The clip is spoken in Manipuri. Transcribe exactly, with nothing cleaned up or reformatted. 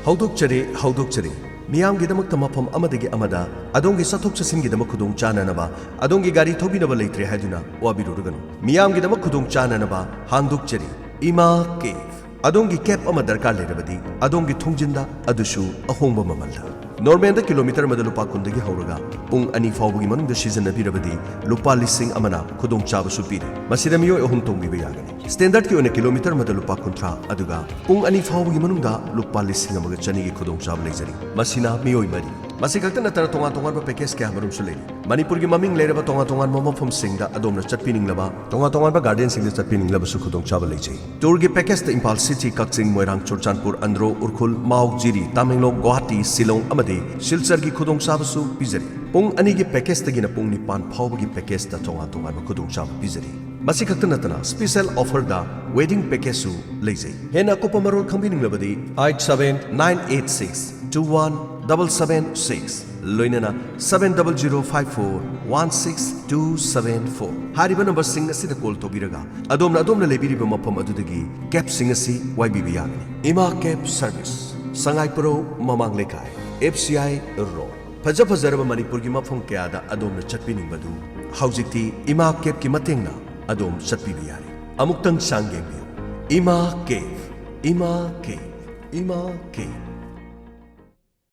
ꯍꯧꯗꯣꯛꯆꯔꯤ, ꯍꯧꯗꯣꯛꯆꯔꯤ꯫ ꯃꯤꯌꯥꯝꯒꯤꯗꯃꯛꯇ ꯃꯐꯝ ꯑꯃꯗꯒꯤ ꯑꯃꯗ ꯑꯗꯣꯝꯒꯤ ꯆꯠꯊꯣꯛ ꯆꯠꯁꯤꯟꯒꯤꯗꯃꯛ ꯈꯨꯗꯣꯡ ꯆꯥꯅꯅꯕ, ꯑꯗꯣꯝꯒꯤ ꯒꯥꯔꯤ ꯊꯧꯕꯤꯅꯕ ꯂꯩꯇ꯭ꯔꯦ ꯍꯥꯏꯗꯨꯅ ꯋꯥꯕꯤꯔꯨꯔꯒꯅꯨ꯫ ꯃꯤꯌꯥꯝꯒꯤꯗꯃꯛ ꯈꯨꯗꯣꯡ ꯆꯥꯅꯅꯕ ꯍꯥꯡꯗꯣꯛꯆꯔꯤ ꯏꯃꯥ ꯀꯦꯐ꯫ ꯑꯗꯣꯝꯒꯤ ꯀꯦꯕ ꯑꯃ ꯗꯔꯀꯥꯔ ꯂꯩꯔꯕꯗꯤ ꯑꯗꯣꯝꯒꯤ ꯊꯣꯡꯖꯤꯟꯗ, ꯑꯗꯨꯁꯨ ꯑꯍꯣꯡꯕ ꯃꯃꯜꯗ꯫ ꯅꯣꯔꯃꯦꯟꯗ ꯀꯤꯂꯣꯃꯤꯇꯔ ꯑꯃꯗ ꯂꯨꯄꯥ ꯀꯨꯟꯗꯒꯤ ꯍꯧꯔꯒ ꯄꯨꯡ ꯑꯅꯤ ꯐꯥꯎꯕꯒꯤ ꯃꯅꯨꯡꯗ ꯁꯤꯖꯤꯟꯅꯕꯤꯔꯕꯗꯤ ꯂꯨꯄꯥ ꯂꯤꯁꯤꯡ ꯑꯃꯅ ꯈꯨꯗꯣꯡꯆꯥꯕꯁꯨ ꯄꯤꯔꯤ꯫ ꯃꯁꯤꯗ ꯃꯤꯑꯣꯏ ꯑꯍꯨꯝ ꯇꯣꯡꯕꯤꯕ ꯌꯥꯒꯅꯤ꯫ ꯁ꯭ꯇꯦꯟꯗꯔꯗꯀꯤ ꯑꯣꯏꯅ ꯀꯤꯂꯣꯃꯤꯇꯔ ꯑꯃꯗ ꯂꯨꯄꯥ ꯀꯨꯟꯊ꯭ꯔꯥ, ꯑꯗꯨꯒ ꯄꯨꯡ ꯑꯅꯤ ꯐꯥꯎꯕꯒꯤ ꯃꯅꯨꯡꯗ ꯂꯨꯄꯥ ꯂꯤꯁꯤꯡ ꯑꯃꯒ ꯆꯅꯤꯒꯤ ꯈꯨꯗꯣꯡꯆꯥꯕ ꯂꯩꯖꯔꯤ꯫ ꯃꯁꯤꯅ ꯃꯤꯑꯣꯏ ꯃꯔꯤ꯫ ꯃꯁꯤ ꯈꯛꯇ ꯅꯠꯇꯅ ꯇꯣꯉꯥꯟ ꯇꯣꯉꯥꯟꯕ ꯄꯦꯀꯦꯖ ꯀꯌꯥ ꯃꯔꯨꯝꯁꯨ ꯂꯩꯔꯤ꯫ ꯃꯅꯤꯄꯨꯔꯒꯤ ꯃꯃꯤꯡ ꯂꯩꯔꯕ ꯇꯣꯉꯥꯟ ꯇꯣꯉꯥꯟꯕ ꯃꯐꯝꯁꯤꯡꯗ ꯑꯗꯣꯝꯅ ꯆꯠꯄꯤꯅꯤꯡꯂꯕ, ꯇꯣꯉꯥꯟ ꯇꯣꯉꯥꯟꯕ ꯒꯥꯔꯗꯦꯟꯁꯤꯡꯗ ꯆꯠꯄꯤꯅꯤꯡꯂꯕꯁꯨ ꯈꯨꯗꯣꯡꯆꯥꯕ ꯂꯩꯖꯩ꯫ ꯇꯨꯔꯒꯤ ꯄꯦꯀꯦꯖꯇ ꯏꯝꯐꯥꯜ ꯁꯤꯇꯤ, ꯀꯛꯆꯤꯡ, ꯃꯣꯏꯔꯥꯡ, ꯆꯨꯔꯆꯥꯟꯄꯨꯔ, ꯑꯟꯗ꯭ꯔꯣ, ꯎꯈ꯭ꯔꯨꯜ, ꯃꯥꯎ, ꯖꯤꯔꯤ, ꯇꯥꯃꯦꯡꯂꯣꯡ, ꯒꯨꯋꯥꯍꯥꯇꯤ, ꯁꯤꯂꯣꯡ ꯑꯃꯗꯤ ꯁꯤꯜꯆꯔꯒꯤ ꯈꯨꯗꯣꯡꯆꯥꯕꯁꯨ ꯄꯤꯖꯔꯤ꯫ ꯄꯨꯡ ꯑꯅꯤꯒꯤ ꯄꯦꯀꯦꯖꯇꯒꯤꯅ ꯄꯨꯡ ꯅꯤꯄꯥꯟ ꯐꯥꯎꯕꯒꯤ ꯄꯦꯀꯦꯖꯇ ꯇꯣꯉꯥꯟ ꯇꯣꯉꯥꯟꯕ ꯈꯨꯗꯣꯡꯆꯥꯕ ꯄꯤꯖꯔꯤ꯫ ꯃꯁꯤ ꯈꯛꯇ ꯅꯠꯇꯅ ꯁ꯭ꯄꯤꯁꯦꯜ ꯑꯣꯐꯔꯗ ꯋꯦꯗꯤꯡ ꯄꯦꯀꯦꯖꯁꯨ ꯂꯩꯖꯩ꯫ ꯍꯦꯟꯅ ꯑꯀꯨꯞꯄ ꯃꯔꯣꯜ ꯈꯪꯕꯤꯅꯤꯡꯂꯕꯗꯤ eight seven nine eight six two one double seven six, ꯂꯣꯏꯅꯅ seven double zero five four one six two seven four ꯍꯥꯏꯔꯤꯕ ꯅꯝꯕꯔꯁꯤꯡ ꯑꯁꯤꯗ ꯀꯣꯜ ꯇꯧꯕꯤꯔꯒ ꯑꯗꯣꯝꯅ ꯑꯗꯣꯝꯅ ꯂꯩꯕꯤꯔꯤꯕ ꯃꯐꯝ ꯑꯗꯨꯗꯒꯤ ꯀꯦꯕꯁꯤꯡ ꯑꯁꯤ ꯋꯥꯏꯕꯤꯕ ꯌꯥꯒꯅꯤ꯫ ꯏꯃꯥ ꯀꯦꯕ ꯁꯔꯚꯤꯁ, ꯁꯉꯥꯏꯄ꯭ꯔꯧ ꯃꯃꯥꯡ ꯂꯩꯀꯥꯏ, ꯑꯦꯐ ꯁꯤ ꯑꯥꯏ ꯔꯣꯗ꯫ ꯐꯖ ꯐꯖꯔꯕ ꯃꯅꯤꯄꯨꯔꯒꯤ ꯃꯐꯝ ꯀꯌꯥꯗ ꯑꯗꯣꯝꯅ ꯆꯠꯄꯤꯅꯤꯡꯕꯗꯨ ꯍꯧꯖꯤꯛꯇꯤ ꯏꯃꯥ ꯀꯦꯕꯀꯤ ꯃꯇꯦꯡꯅ ꯑꯗꯣꯝ ꯆꯠꯄꯤꯕ ꯌꯥꯔꯦ꯫ ꯑꯃꯨꯛꯇꯪ ꯆꯥꯡ ꯌꯦꯡꯕꯤꯌꯨ꯫ ꯏꯃꯥ ꯀꯦꯕ, ꯏꯃꯥ ꯀꯦꯕ, ꯏꯃꯥ ꯀꯦꯕ꯫